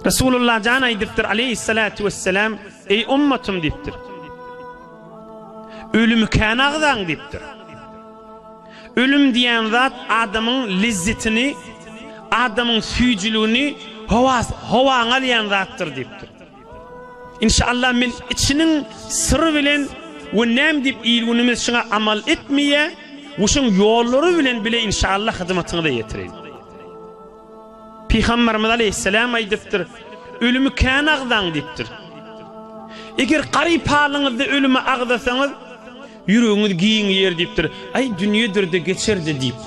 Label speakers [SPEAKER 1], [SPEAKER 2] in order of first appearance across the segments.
[SPEAKER 1] Resulullah jan aýdypdyr aleýhissalatu wesselam, Eý ummatym diýipdir. Ölümi kän agzaň diýipdir. Ölüm diýen zat adamyň lezzetini, adamyň süýjüligini howas, howaňy alýan zatdyr diýipdir. Inşallah men içiniň syry bilen we näme diýip il-günümiz şuňa amal etmeýär we şuň ýollary bilen bile inşallah hyzmatyňyza ýetireýin. Pygamberimiz aleýhissalam aýdypdyr, Ölümi kän agzaň diýipdir. Eger garyp halyňyzda ölümi agzasaňyz, ýüregiňiz giňeýär diýipdir. Aý, dünýedir-de, geçer-de diýip.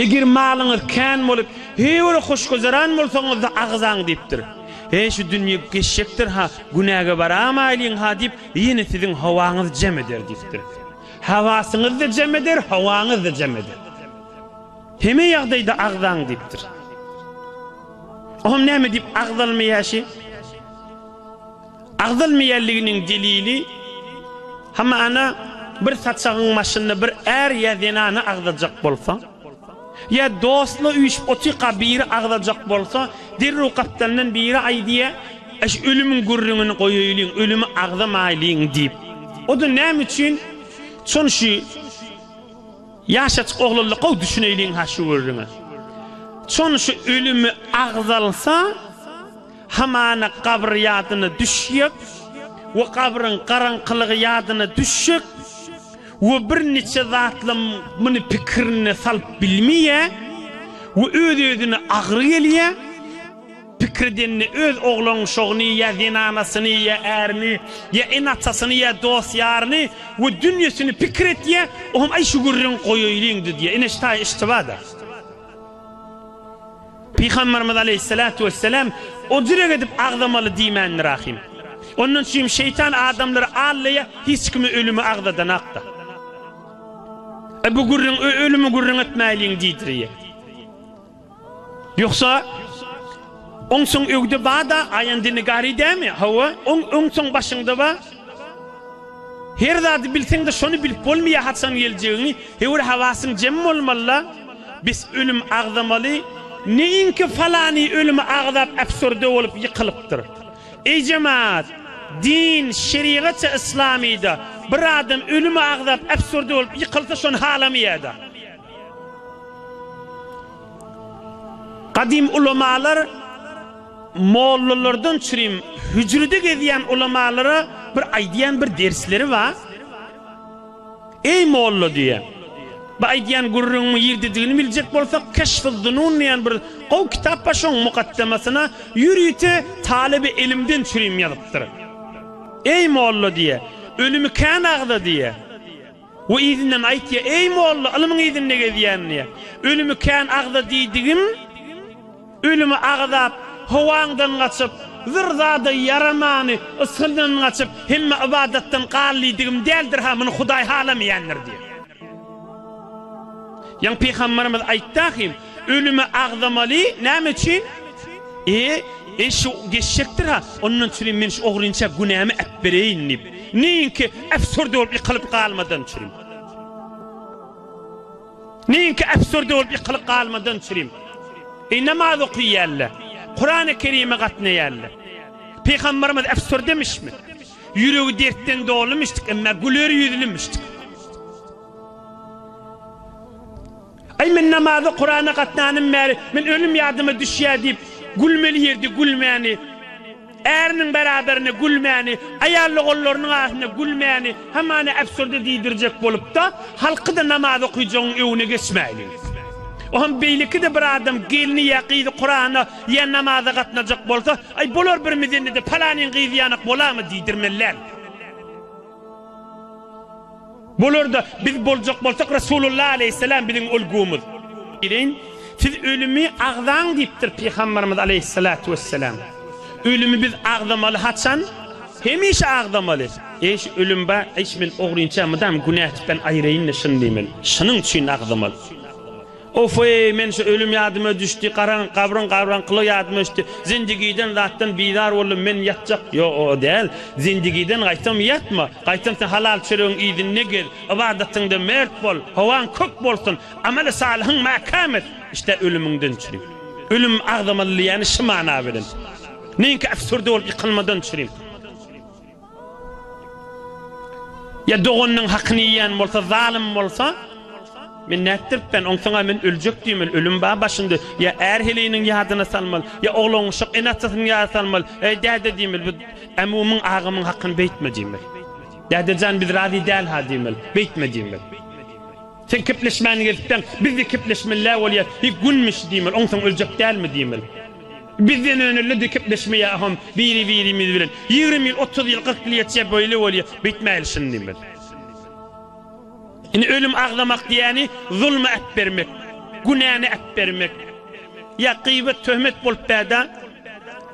[SPEAKER 1] Eger malyňyz kän bolup, heý bir hoşgüzeran bolsaňyz-da agzaň diýipdir. Heý, şu dünýe geçjekdir-ha, günäge baramaýlyň-ha diýip, ýene siziň howaňyz jem eder diýipdir. Hawasyňyz-da jem eder, howaňyz-da jem eder. Hemme ýagdaýda agzaň diýipdir. Oňam näme diýip agzalmaýar şi? Agzalmaýanlygynyň delili, hamana bir saçagyň başynda bir är ýa zenany agzajak bolsa, ýa dostla üýşüp otyrka biri agzajak bolsa, derrew gapdalyndan biri aýdýar, Äş ölümiň gürrüňini goýaýlyň, ölümi agzamaýlyň diýip. O-da näme üçin? Şon şi Ýaşajyk oglanlar gowy düşüneýliň-ha şu gürrüňe. Çon şu ölümi agzalsa, hamana gabyr ýadyna düşjek we gabryň garaňkylygy ýadyna düşjek we birniçe zatlam muny pikirine salyp bilmeýä we öz-özüne agyry gelýä. Pikir edende öz oglan-uşagyny ýa zenanasyny ýa ärini ýa ene-atasyny ýa dost-ýaryny we dünýesini pikir etýär, oňam aý şu gürrüňi goýaýlyň-da diýýär. Ine şu taýy iştiba-da. Pygamberimiz aleýhissalatu wessalam o direg edip agzamaly diýmändir ahym. Ondan üçin şeýtan adamlary aldaýar, hiç kimi ölümi agzadanakda. E bu gürrüň ölümi gürrüň etmäýliň diýdirýär. Ýogsa, oňsoň ögde ba-da, aýan dini gary dämi? Hawa, oň öňsoň başyňda ba. Her zady bilseň-de şony bilip bolmaýar haçan geljegiňi, höwür hawasyň jem bolmaly-la. Biz ölüm agzamaly, neýinki falany ölümi agzap äpsurde bolup ýykylypdyr. Eý jemaat, din, şerigat-a yslamyda bir adam ölümi agzap äpsurde bolup ýykylsa şony halamaýar-da. Gadym ulamalar mollalardan çürim hüjrede gezýän ulamalara bir aýdýan bir dersleri bar. Eý molla diýýär. Bu aýdýan gürrüňiň ýerdedigini biljek bolsak Keşfuz-zunun diýen bir gowy kitap bar şoň mukaddemasyna ýörite talyby ilimden çürim ýazypdyr. Eý molla diýýär. Ölümi kän agza diýýär. We yzyndan aýtýar, Eý molla, ylmyň yzynda gezýän diýýär. Ölümi kän agza diýdigim, ölümi agzap, howaňdan gaçyp, zyr zada ýaramany, ysgyndan gaçyp, hemme ybadatdan gal diýdigim däldir-ha, muny Hudaý halamaýandyr diýýär. Ýaňy pygamberimiz aýtdy ahym, ölümi agzamaly, näme üçin? E, e şu geçjekdir-ha, ondan çürim men şu ogrynça günämi äpbereýin diýip. Neýinki äpsurde bolup ýykylyp galmadan çürim. Neýinki äpsurde bolup ýykylyp galmadan çürim. Eý namaz okyýarlar, Kurany Kerime gatnaýarlar. Pygamberimiz äpsurdemişmi? Ýüregi dertden dolumyşdyk, emma güler ýüzlümüşdik. Aý men namaza Kurana gatnanym bäri men ölüm ýadyma düşýär diýip gülmeli ýerde gülmäni, äriniň beraberinde gülmäni, aýal-ogullarynyň arasynda gülmäni hamana absurde diýdirjek bolupda halky-da namaz okyjagyň öňüne geçmäýliň. Oňam beýleki-de bir adam gelni ýa gyzy Kurana ýa namaza gatnajak bolsa, aý bolar bir mizende-de palanyň gyzy ýanak bolamy diýdirmeli däl. Bularda biz boljak bolsak Resulullah aleýhissalam biziň ulgumyz. Diýleýin, siz ölümi agzaň diýipdir Pygamberimiz aleýhissalatu wessalam. Ölümi biz agzamaly haçan? Hemişe agzamaly. Eý şu ölüm bar, eý şu men ogrynça mydam günä etipden aýraýyn-da şuny diýmeli. Şunuň üçin agzamaly. Of-eý, men şu ölüm ýadyma düşdi, garaň, gabryň garaňkylygy ýadyma düşdi. Zindigiden zatdan bizar boldum, men ýatjak. Ýok, o däl. Zindigiden gaýtam ýatma. Gaýtam sen halal çöregiň yzynda gez, ybadatyňda mert bol, howaň kök bolsun, amaly salyhyň mäkäm et. Işdä ölümiňden çüri. Ölüm agzamaly diýýäni şu mana bilen. Neňki äfsürde bolup ýykylmadan çürim. Ýa doganynyň hakyny iýýän bolsa, zalym bolsa, men nätdirip ben, onsoň-a men öljek diýmeli, ölüm bar başynda. Ýa är heleýiniň ýadyna salmaly, ýa oglan-uşak ene-atasynyň ýadyna salmaly. Eý, däde diýmeli, bu ämumyň, agamyň hakyny beýtme diýmeli. Däde jan, biz razy däl-ha diýmeli, beýtme diýmeli. Sen kepleşmän gezipseň, biz-de kepleşmeli-dä bolýas, hiý günmüş diýmeli, onsoň öljek dälmi diýmeli. Bizden önelde-de kepleşmeýähom biri-birimiz bilen. 20 ýyl, 30 ýyl, 40 ýyl geçýär, beýle bolýar. Beýtmäýli şuny diýmeli. Indi ölüm agzamak diýýäni zulmy äpbermek, günäni äpbermek. Ýa gyýbat, töhmet bolup bäda.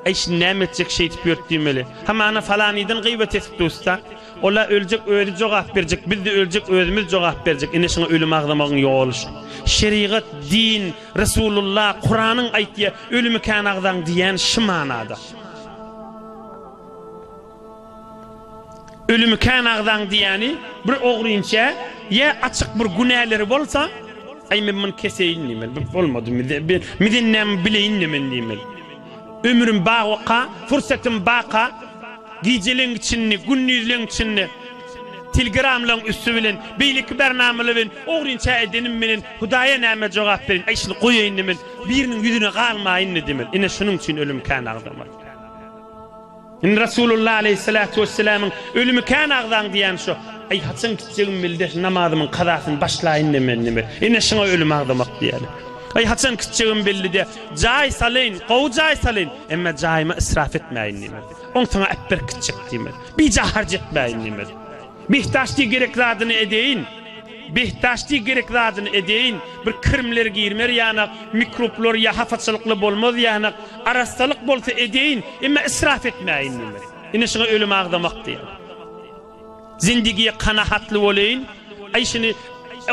[SPEAKER 1] Äý şindi näme etjek şeýdip ýörüp diýmeli. Hamana falanydan gyýbat etipdi ussa. Ola öljek özi jogap berjek, biz-de öljek özümiz jogap berjek. Ine şuňa ölüm agzamagyň ýoly şu. Şerigat, din, Resulullah, Kuranyň aýtýa, ölümi kän agzaň diýýäni şu manada. Ölümi kän agzaň diýýäni bir ogrynça ýa açyk bir günäleri bolsa, aý men muny keseýin diýmeli, bu bolmady, miden näme bileýin men diýmeli. Ömrüm baka, fursatym baka, Gijeleň içinde, gündizleň içinde telegramlaň üsti bilen, beýleki bernamalar bilen ogrynça edenim bilen Hudaýa näme jogap bereýin, aý şuny goýaýyn-da men, biriniň ýüzüne galmaýyn-da diýmeli. Ine şunuň üçin ölüm kän agzamaly. Indi Rasulullah aleýhissalatu wessalamyň ölümi kän agzaň diýýäni şo. Aý haçan gitjegim bilde şu namazymyň kazasyny başlaýyn-da men diýmeli. Ine şuňa ölüm agzamak diýýärler. Aý haçan gitjegim belli-de, jaý salaýyn, gowy jaý salaýyn, emma jaýyma israf etmäýin diýmeli. Onsoň-a äpberk gitjek diýmeli. Bija harç etmäýin diýmeli. Behtaş diý gerek zadyny edeýin. Behtaş diý gerek zadyny edeýin. Bir kirimler girmer ýanak, mikroblar ýa hapaçylykly bolmaz ýanak. Arassalyk bolsa edeýin, emma israf etmäýin diýmeli. Ine şuňa ölüm agzamak diýýär. Zindigiýe kanahatly boleýin. Aý şuny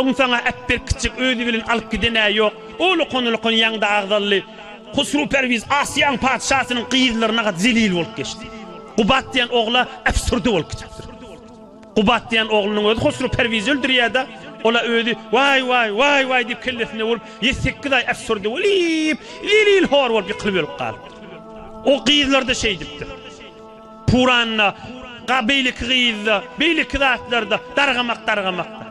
[SPEAKER 1] onsoň-a äpberk gitjek özi bilen alyp giden-ä ýok. Ulukan-ulukan ýaňda agzaldy. Husru Perwiz Asyýaň patyşasynyň gyzlaryna-ha zelil bolup geçdi. Gubat diýen ogla äfsürde bolup gidipdir. Gubat diýen oglunyň özi Husru Perwizi öldürýär-de, ol-a özi waý-waý, waý-waý diýip kellesine urup, ýedi-sekiz aý äfsürde bolýp, zelil-hor bolup ýykylyp ölüp galypdyr. O gyzlar-da şeýdipdir. Puranda, ga beýleki gyzda, beýleki zatlarda dargamak dargamakda.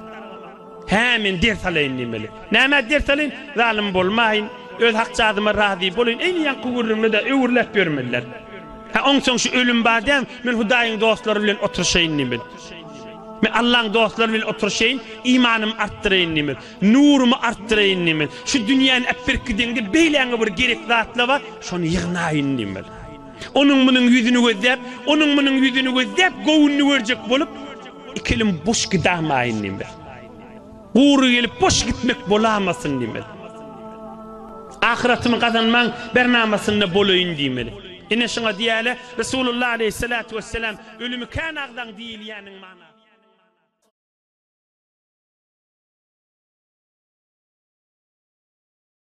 [SPEAKER 1] Hä, men ders alaýyn diýmeli. Nämä ders alaýyn? Zalym bolmaýyn, öz hakjazyma razy bolaýyn. Eýni ýaňky gürrüňde-de öwrüläp ýörmeliler. Hä, onsoň şu ölüm bar dämi, men Hudaýyň dostlary bilen oturyşaýyn diýmeli. Men Allaň dostlary bilen oturyşaýyn, imanymy artdyraýyn diýmeli. Nurumy artdyraýyn diýmeli. Şu dünýäni äpberkideňde beýläňe bir gerek zatlar bar, şony ýygnaýyn diýmeli. Onuň-munuň ýüzüni gözläp, onuň-munuň ýüzüni gözläp, göwnüni görjek bolup, iki elim boş gidamaýyn diýmez. Gury gelip boş gitmek bolamasyn diýmez. Ahyratymy gazanmaň bernamasynda bolaýyn diýmeli. Ine şuňa diýýärler, Resulullah aleýhissalatu wessalam, Ölümi kän agzaň diýilýäniň manasy.